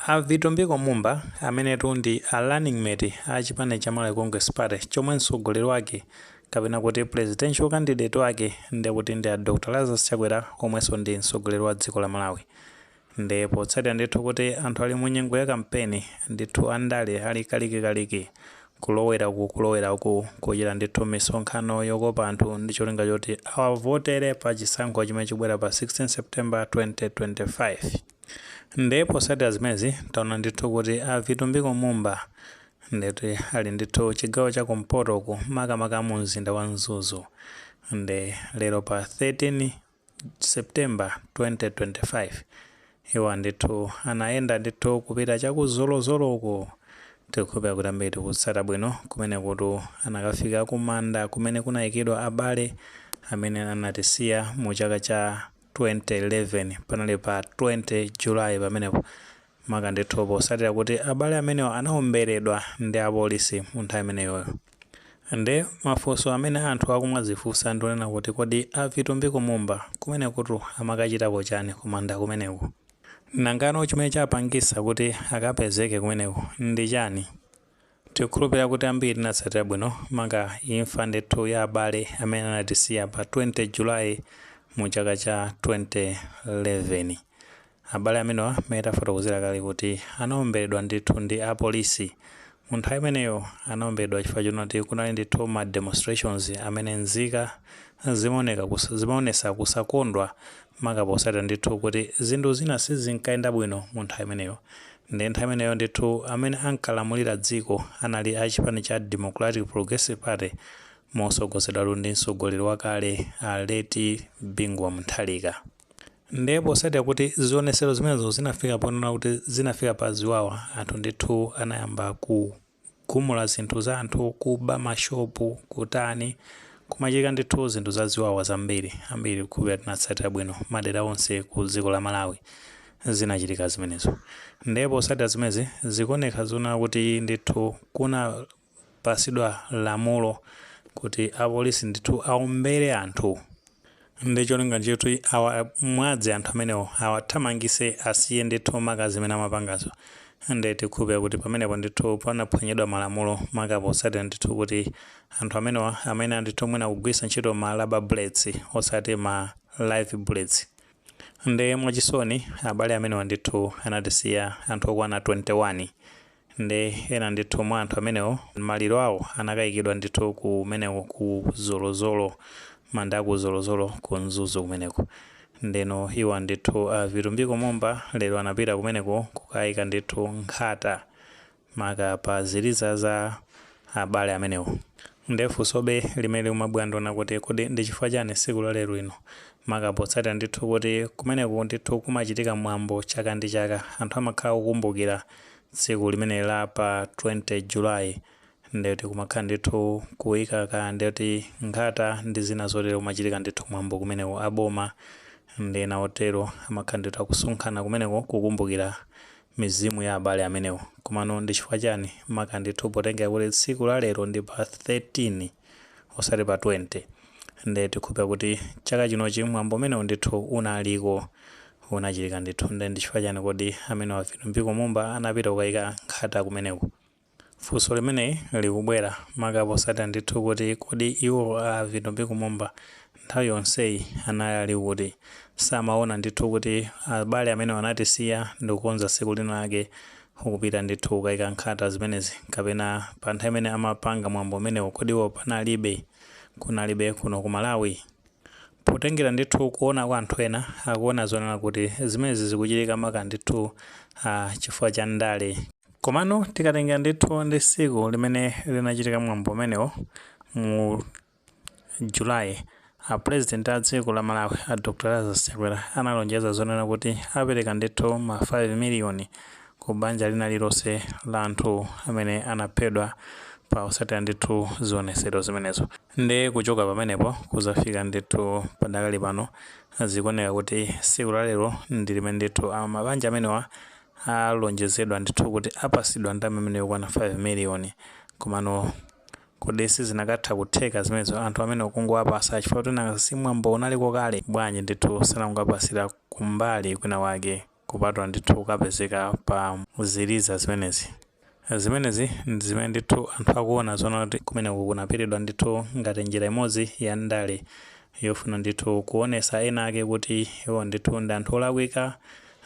A Vitumbiko Mumba amenetu ndi a running mate a chipani cha Malawi Congress Party, chomwe mtsogoleri wake kapena kuti presidential candidate wake ndekuti ndi a Dr Lazarus Chakwera, omwenso ndi mtsogoleri wa dziko la Malawi. Ndi potsatira ndithu kuti anthu ali mu nyengo ya kampeni ndithu, andale ali kalikikaliki, kulowera uku, kulowera uku, kuchita ndithu misonkhano yokopa anthu ndi cholinga choti awavotere pa chisankho chimene chikubwera pa 16 September 2025. Ndiye potsatira zimenezi, taona ndithu kuti a Vitumbiko Mumba ndeti ali ndithu chigawo cha kumpoto uku, makamaka mu mzinda wa Mzuzu. Ndi lero pa 13 September 2025, iwo ndithu anayenda ndithu kupita chakuzolozolo uku. Tikukhulupirira kuti ambiri tikutsata bwino kumene kuti anakafika kumanda kumene kunayikidwa abale amene anatisiya mu chaka cha 2011. Panali pa 20 July pamenepo, maka ndithu potsatira kuti abale amenewo anaomberedwa ndi apolisi mu nthawi imeneyoyo. Ndi mafunso amene anthu akumadzifunsa ndionena kuti, kodi a Vitumbiko Mumba kumene kutu amakachitako chani kumanda kumeneku? Nangano chimene chapangisa kuti akapezeke kumeneku ndi chani? Tikukhulupirira kuti ambiri tinatsatira bwino maka imfa ndithu ya abale amene anatisiya pa 20 July mu chaka cha 2011. Abale amenewa, mmene tafotokozera kale, kuti anaomberedwa ndithu ndi apolisi mu nthawi imeneyo. Anaomberedwa chifukwa chonoti kunali ndithu ma demonstrations amene nzika zimaonesa kusakondwa, maka potsatira ndithu kuti zinthu zina sizinkayenda bwino mu nthawi imeneyo. Ndi nthawi imeneyo ndithu amene ankalamulira dziko anali a chipani cha Democratic Progressive Party, mosogozedwa ndi mtsogoleri wakale a late Bingu wa Mutharika. Ndiye potsatira kuti zionesero zimenezo zinafika ponena kuti zinafika pa ziwawa, anthu ndithu anayamba kugumula zinthu za anthu, kuba mashopu, kutani, kumachitika ndithu zinthu za ziwawa zambiri. Ambiri kukhulupirira tinatsatira bwino, madera onse ku dziko la Malawi zinachitika zimenezo. Ndiye potsatira zimenezi, zikuoneka zoona kuti ndithu kunapasidwa lamulo kuti apolisi ndithu aombere anthu ndi cholinga choti awamwadze anthu amenewo, awathamangise, asiye ndithu maka zimene amapangazo. Ndiye tikukhulupirira kuti pamenepo ndithu panaphwanyidwa malamulo, maka potsatira ndithu kuti anthu amenewa amene ndithu mwina kugwiritsa ntchito ma rubber bullets osati ma live bullets. Ndiye mwachisoni abale amenewa ndithu anatisiya, anthu okwana 21. Ndi ena ndithu mwa anthu amenewo maliro awo anakayikidwa ndithu kumeneko ku Zolozolo, manda ku Zolozolo ku Mzuzu kumeneko. Ndeno iwo ndithu a Vitumbiko Mumba lero anapita kumeneko kukayika ndithu nkhata maka pa ziliza za abale amenewo. Ndiye funsobe limene limabwera ndiona kuti, kodi ndi chifukwa chani tsiku la lero ino, maka potsatira ndithu kuti kumeneko ndithu kumachitika mwambo chaka ndi chaka, anthu amakhala kukumbukira tsiku limene la pa 20 July, ndeti kumakhala ndithu kuyika ka ndeti nkhata ndi zina zotero, kumachitika ndithu mwambo kumeneko, aboma ndi ena otero amakhala ndithu akusonkhana kumeneko kukumbukira mizimu ya abale amenewo? Komano ndi chifukwa chani, maka ndithu potengera kuti tsiku la lero ndi pa 13 osati pa 20? Ndiye tikhulupira kuti chaka chinochi mwambo umenewu ndithu unaliko, unachitika ndithu. Ndiye ndi chifukwa chani kodi amene a Vitumbiko Mumba anapita kukayika nkhata kumeneko? Funso limene likubwera maka potsatira ndithu kuti, kodi iwo a Vitumbiko Mumba nthawi yonseyi anali ali kuti? Samaona ndithu kuti abale amene anatisiya ndikukonza tsiku lina lake kupita ndithu kukayika nkhata zimenezi? Kapena pa nthawi imene amapanga mwambo umenewo, kodi iwo panalibe, kunalibe kuno ku Malawi? Potengera ndithu kuona kwa anthu ena, akuona zonena kuti zimenezi zikuchitika maka ndithu chifukwa cha ndale. Komano tikatengera ndithu ndi tsiku limene linachitika mwambo umenewo mu July, a president a dziko la Malawi a Dr Lazarus Chakwera analonjeza zonena kuti apereka ndithu ma 5 miliyoni ku banja lina lililonse la anthu amene anaphedwa pa kusatira ndithu zionesero zimenezo. Ndi kuchoka pamenepo kuzafika ndithu padakali pano, zikuoneka kuti tsiku la lero ndi limene ndithu mabanja amenewa alonjezedwa ndithu kuti apasidwa ndalama imene yokwana 5 miliyoni. Komano kodi sizinakatha kutheka zimenezo anthu amene kungowapasa, chifukwa kuti nanga si mwambo unaliko kale? Bwanji ndithu sanangowapasira kumbali kwina wake? Kupatula ndithu kukapezeka pa ziliza zimenezi. Zimenezi ndi zimene ndithu anthu akuona zoona kuti kumeneku kunapitidwa ndithu ngati njira imodzi ya ndale yofuna ndithu kuonesa ena ake kuti iwo ndithu ndi anthu olakwika,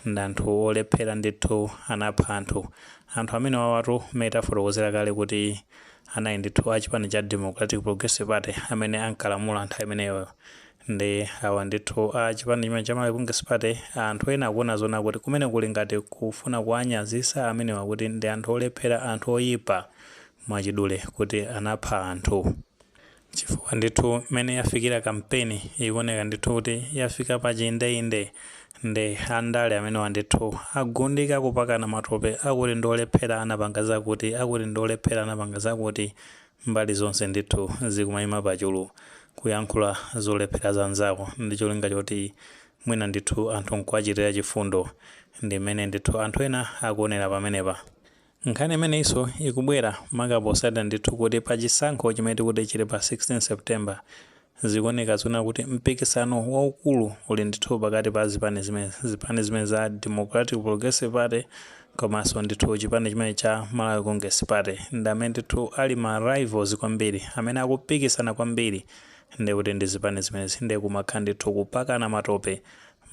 ndi anthu olephera ndithu, anapha anthu. Anthu amene wawatu mmene tafotokozera kale kuti anali ndithu a chipani cha Democratic Progressive Party amene ankalamula nthawi imeneyo, ndi awa ndithu a chipani chimene cha Malawi Congress Party. Anthu ena akuona zoona kuti kumene kuli ngati kufuna kuwanyazisa amenewa kuti ndi anthu olephera, anthu oyipa, mwachidule kuti anapha anthu, chifukwa ndithu mmene yafikira kampeni ikuoneka ndithu kuti yafika pa chindeinde, ndi andale amenewa ndithu agundika kupakana matope, akuti ndi olephera, anapanga zakuti, akuti ndi olephera, anapanga zakuti. Mbali zonse ndithu zikumayima pachulu kuyankhula zolephera za anzawo ndi cholinga choti mwina ndithu anthu nkuwachitira chifundo. Ndi mmene ndithu anthu ena akuonera pamenepa. Nkhani imeneyinso ikubwera maka posatira ndithu kuti pa chisankho chimene tikuti chili pa 16 September, zikuoneka zoona kuti mpikisano waukulu uli ndithu pakati pa zipani zimene za Democratic Progressive Party komanso ndithu chipani chimene cha Malawi Congress Party. Ndi amene ndithu ali ma rivals kwambiri, amene akupikisana kwambiri, ndikuti ndi zipani zimenezi. Ndi kumakhala ndithu kupakana matope,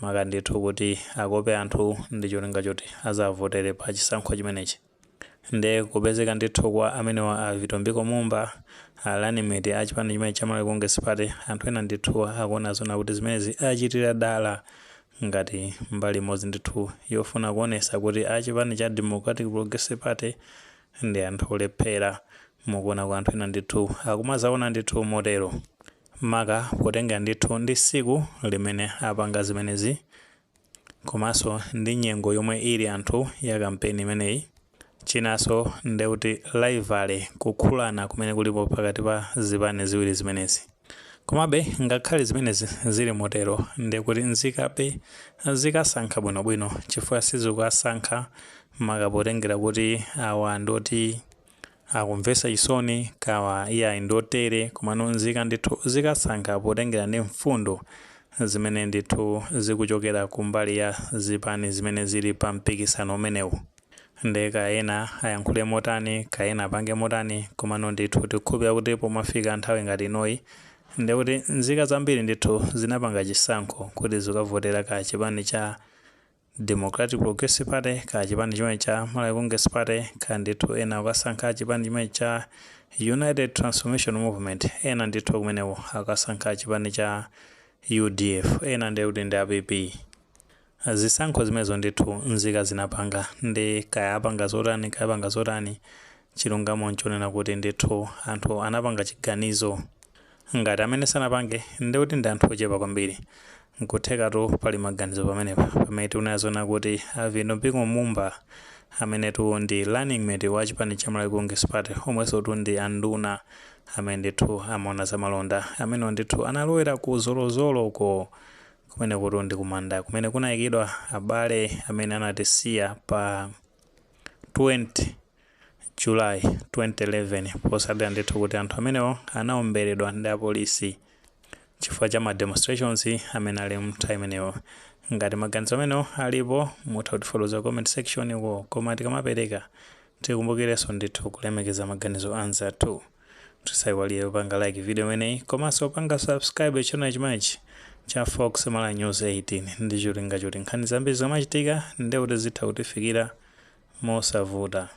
maka ndithu kuti akope anthu ndi cholinga choti azavotere pa chisankho chimenechi. Ndi kupezeka ndithu kwa amenewa a Vitumbiko Mumba, a running mate a chipani chimene cha Malawi Congress Party, anthu ena ndithu akuona zoona kuti zimenezi achitira dala ngati mbali imodzi ndithu yofuna kuonesa kuti a chipani cha Democratic Progressive Party ndi anthu olephera. Mukuona kwa anthu ena ndithu akumazaona ndithu motero, maka potenga ndithu ndi tsiku limene apanga zimenezi komanso ndi nyengo yomwe ili anthu ya kampeni imeneyi. Chinanso ndekuti rivalry, kukhulana kumene kulipo pakati pa zipani ziwiri zimenezi. Komabe ngakhale zimenezi zili motero, ndekuti nzikabe zikasankha bwinobwino, chifukwa sizikukasankha maka potengera kuti awa ndoti akumvetsa chisoni kawa iyayi ndotere, komano nzika ndithu zikasankha potengera ndi mfundo zimene ndithu zikuchokera kumbali ya zipani zimene zili pa mpikisano umenewu. Ndi kaena ayankhule motani, kaena apange motani, komano ndithu tikukhulupirira kuti pomafika nthawi ngati inoyi, ndikuti nzika zambiri ndithu zinapanga chisankho kuti zikavotera ka chipani cha Democratic Progressive Party, ka chipani chimene cha Malawi Congress Party, ka ndithu ena akasankha chipani chimene cha United Transformation Movement, ena ndithu kumeneko akasankha chipani cha UDF, ena ndikuti ndi APP. Zisankho zimenezo ndithu nzika zinapanga, ndi kaya apanga zotani, kaya apanga zotani, chilungamo nchonena kuti ndithu anthu anapanga chiganizo. Ngati amene sanapange, ndikuti ndi anthu ochepa kwambiri. Nkuthekatu pali maganizo pamenepa pamene tikunena zoona kuti a Vitumbiko Mumba, amenetu ndi running mate wa chipani cha Malawi Congress Party, omwenso tu ndi anduna amene ndithu amaona zamalonda, amenewo ndithu analowera ku Zolozolo uko, kumene kuti ndi kumanda kumene kunayikidwa abale amene anatisiya pa 20 July 2011, posatira ndithu kuti anthu amenewo anaomberedwa ndi apolisi chifukwa cha ma demonstrations amene ali mnthawi imeneyo. Ngati maganizo amenewo alipo, mutha kutifotokoza comment section uko, koma tikamapereka tikumbukirenso ndithu kulemekeza maganizo anzathu. Tisayiwalire kupanga like video imeneyi komanso kupanga subscribe channel chimenechi cha Fox Malawi News 18, ndi cholinga choti nkhani zambiri zikamachitika ndekuti zitha kutifikira mosavuta.